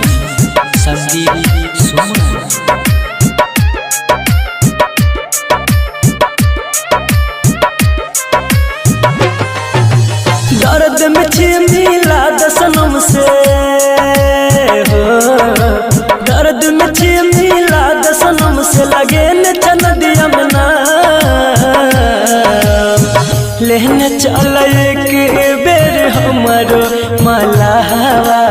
listening Sandeep Suman. दर्द में छी मिला दसनम से हो, दर्द में छी मिला दसनम से लगे न चनदिया मना। लेहने चल एक बेर हमरो मलावा,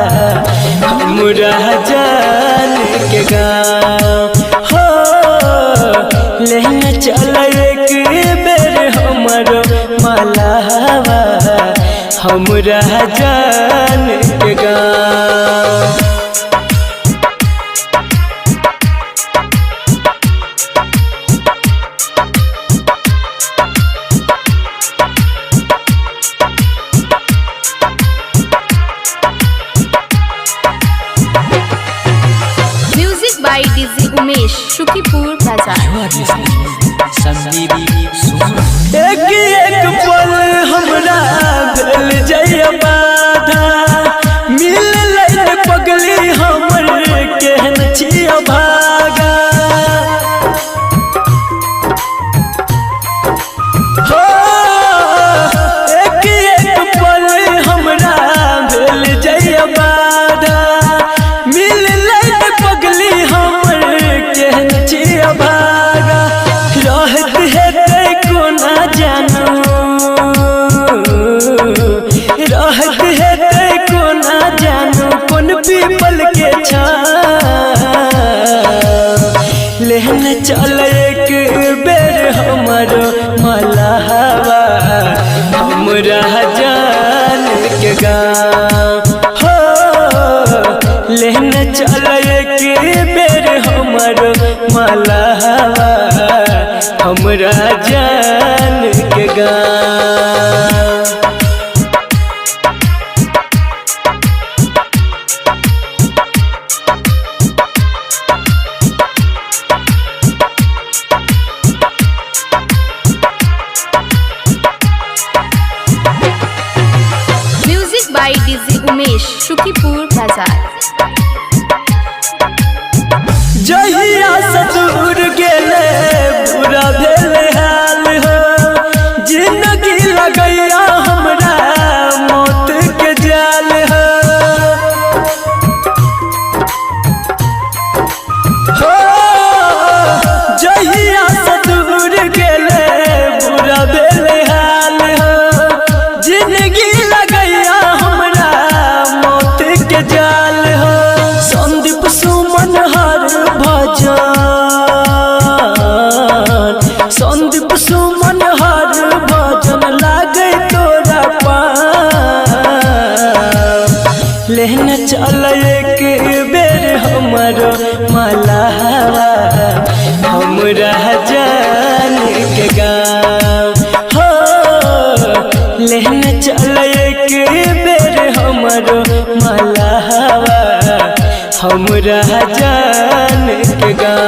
हमरा जान के गाँव हो। लेहने चल एक बेर हमरो मलावा, हमरा जान के गाँव। Music by DJ Umesh, Shukipur Bazaar. You are listening Sandeep Suman. एक एक पल हमरा भेल जइया बाधा, मिल लैल पगली हमर केहन छिया भागा हो। एक एक पल हमरा भेल जइया बाधा, मिल लैल पगली हमर केहन छिया भागा। रहत हेतै कोना जानू, रहत हेतै कोना जानू कोन पीपल के छाँव। लेहन चल एक बेर हमरो मलावा, हमरा जान के गाँव हो। लेहन चल एक बेर हमरो मलावा, हमरा जान के गाँव। Music by DJ Umesh, Shukipur Bazaar. जहिया से दूर गेले बुरा भेल हाल हो, जिंदगी लगैया हमरा मौत के जाल हो। हो जहिया से दूर गेले बुरा भेल हाल हो, जिंदगी लगैया हमरा मौत के जाल हो। संदीप सुमन हर भजन, संदीप सुमन हर भजन लागे तोरा पान। लेहन चल एक बेर हमरो मलावा, हमरा जान के गाँव हो। लेहन चल एक बेर हमरो मलावा, हमरा जान के गाँव।